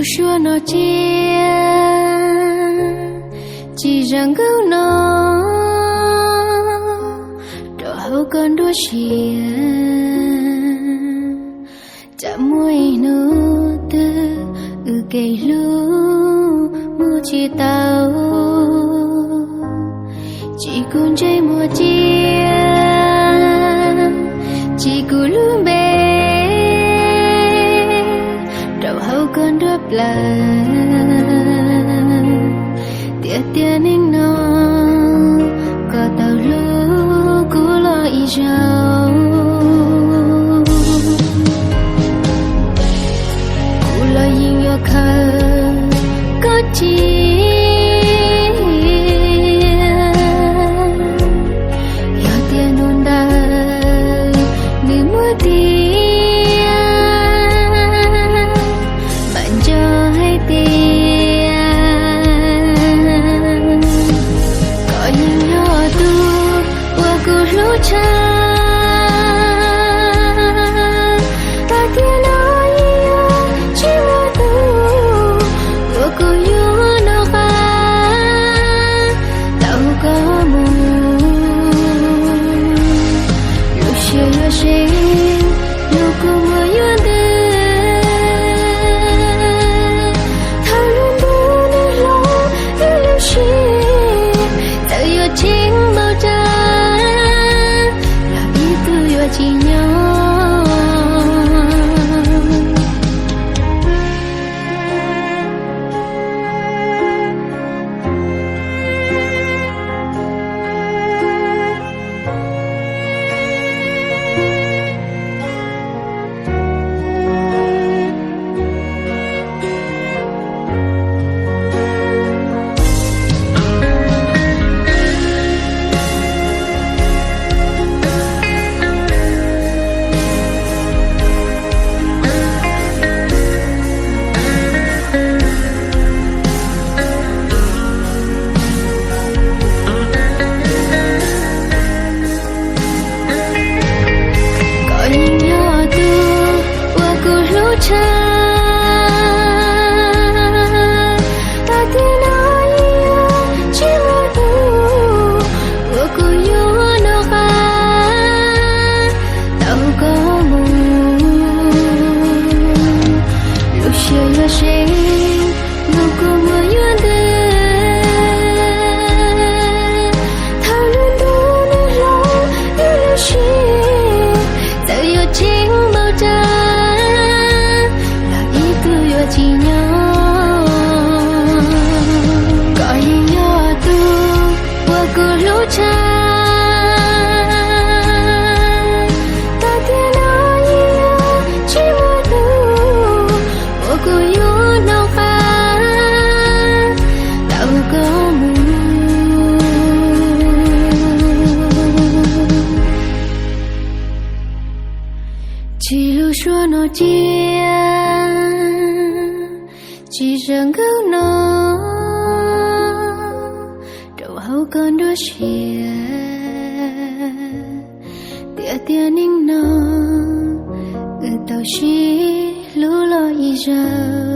Suab no cia, tsis zoo nkauj no, rau hauv koj nruab siab. Tsam muaj ib hnub twg wb kev hlub mus tsis tau, tsis kuv ntsej muag cia, tsis kuv lub npe rau hauv koj nruab plawv. Tiam sis tiam neej no, koj tau hlub kuv los ib zaug, kuv los yeej yuav khaws koj cia. Yog tias hnub ntawd nws muaj tiag, mam nco hais tias koj yeej yog tus uas kuv hlub tshaj. Tiam sis los yeej yuav tsis muaj tus uas kuv yuav noj qab tau koj mus. Lub siab yuav seev, lub kua muag yuav ntws. Thaum lub ntuj nws hlob wb lub siab, txawm yuav ceev npaum cas los ib tug yuav tsis nyob. Koj yeej yog tus uas kuv hlub tshaj. Tiam sis los yeej yuav tsis muaj tus uas kuv yuav noj qab tau koj mus. Lub siab yuav seev, lub kua muag yuav ntws. Thaum lub ntuj nws hlob wb lub siab, txawm yuav ceev npaum cas los ib tug yuav tsis nyob. Koj yeej yog tus uas kuv hlub tshaj. Tiam sis los yeej yuav tsis muaj tus uas kuv yuav noj qab tau koj mus. Tsis lub suab no cia, tsis zoo nkauj no, rau hauv koj nruab siab. Tiam sis tiam neej no, wb tau sib hlub los ib zaug.